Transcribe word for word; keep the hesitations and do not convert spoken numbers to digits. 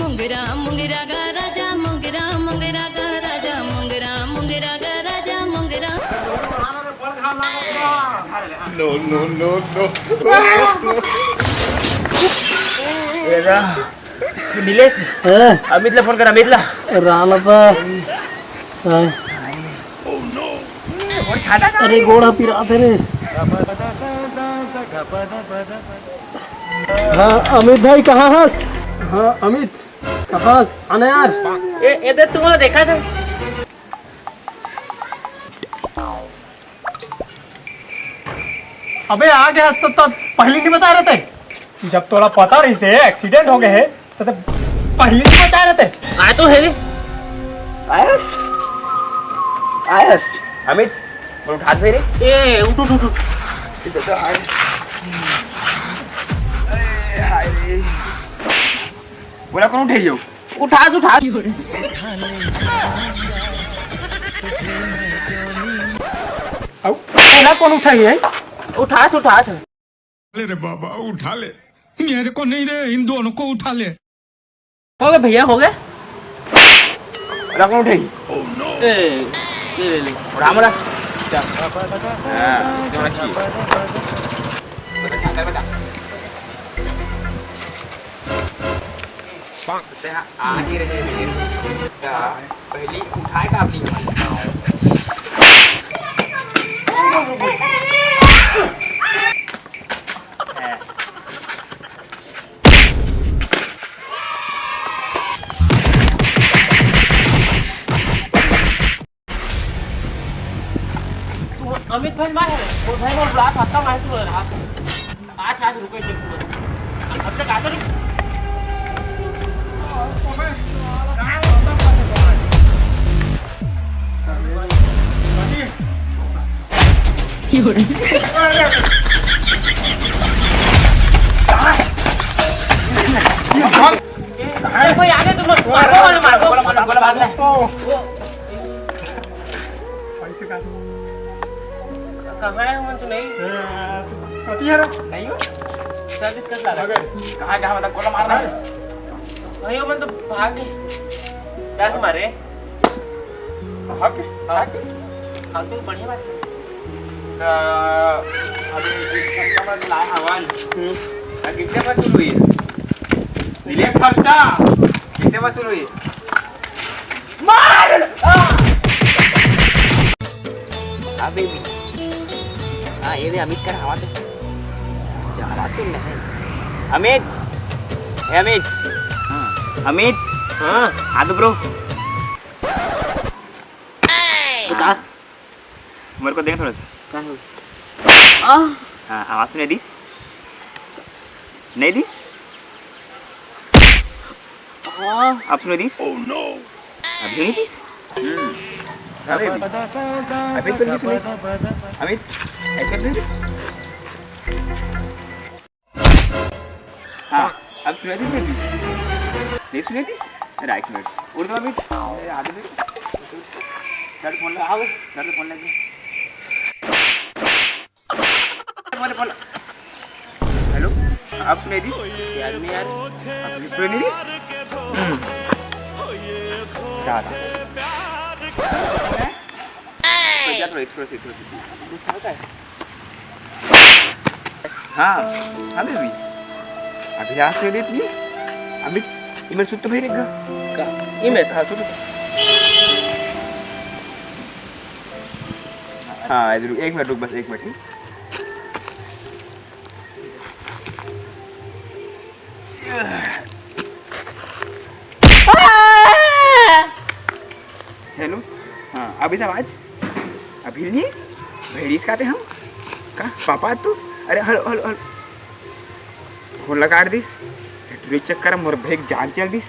मुंगरा मुंगरा गा राजा, मुंगरा मुंगरा गा राजा, मुंगरा मुंगरा गा राजा, मुंगरा। No, no, no, no. ए रा, नीलेश, हाँ? अमित ला फोन कर, अमित ला। राणा बा। हाँ। अरे गोड़ा पिरात हे रे। हाँ, अमित भाई कहाँ हस? हाँ, अमित, कहाँ हस? आना यार। ए, ए, देख, तुमला देखा था। अबे, आ गया हस तो, तो पहले नहीं बता रहे थे। जब तोला पता रहिसे accident हो गए हे, तो, तो पहले नहीं बता रहे थे। आ तो है रे। आयस, आयस। अमित, बोल उठा दे रे। ए, उठ, उठ, उठ, उठ। ये तो हाय। अरे, हाय रे। बोला कौन उठे हो? उठा, उठा। अब बोला कौन उठाई है? उठा, उठा। ले रे बाबा, उठा ले। मेरे को नहीं रे, इन दोनों को उठा ले। हो गए भैया, हो गए। रख लो, उठाई। ए, ले, ले, ले। उठा मेरा। चल। हाँ, ये होना चाहिए। बता, चल, बता। ते ह आ नहीं रहे थे। त पहली उठाए का अपनी। तू अमित भाई मार है, वो भाई वो बुला सकता मैं तू रहा। आज, आज रुको, एक मिनट। अब तक आता नहीं। कोई आगे तुम मारो, मारो, मारो, मारो, मारो, मारो। पैसे का? कहाँ है मन तो नहीं? ए, कति है रे? नहीं हो? सर्विस कस लगा? अबे, कहाँ, कहाँ मतलब गोला मारना है? नहीं हो मन तो भाग गए। डर मारे। भाग गए? भाग गए? हाँ, तो बढ़िया बात है। तो अभी एक कस्टमर लाया हवन। हम्म। तो किससे वसूल हुई? दिलेश खर्चा किससे वसूल हुई? मार! आ! हाँ, बेबी। हाँ, ये भी अमित का आवाज है। अच्छा, आवाज सुन रहे हैं। अमित! ए, अमित! हाँ। अमित! हाँ। हाथ ऊपर। बता। मेरे को देना थोड़ा सा। क्या हो? आ! हाँ, आवाज सुने दिस? नहीं दिस? हाँ। अब सुने दिस? Oh no! अभी नहीं दिस? हम्म। अबे अभी, अभी तो नहीं सुने। अमित, ऐसे भी? हाँ, अब सुने दिस नहीं? नहीं सुने दिस? अरे, एक मिनट। उठ तो अमित। मेरे हाथ में। चल, फोन लगा। हाँ, चल, फोन लगा। बोल, बोल। हेलो, आप सुने दी? यार, मैं यार, आप सुने दी? हम्म। जा, जा। जा, थोड़ा, थोड़ा सी, थोड़ा सी। हाँ, हाँ, बेबी। अभी यहाँ से देती है। अभी इमर सुत तो भाई रेगा। का? इमर? हाँ, सुत। हाँ, इधर रुक, एक मिनट रुक, बस एक मिनट। हेलो, हाँ, अभी आवाज, अभी नहीं, भेड़ीस काते हम, का, पापा तू, अरे, हेलो, हेलो, हेलो, फोन लगा दिस, टुरी चक्कर मोर भेग जान चल दिस।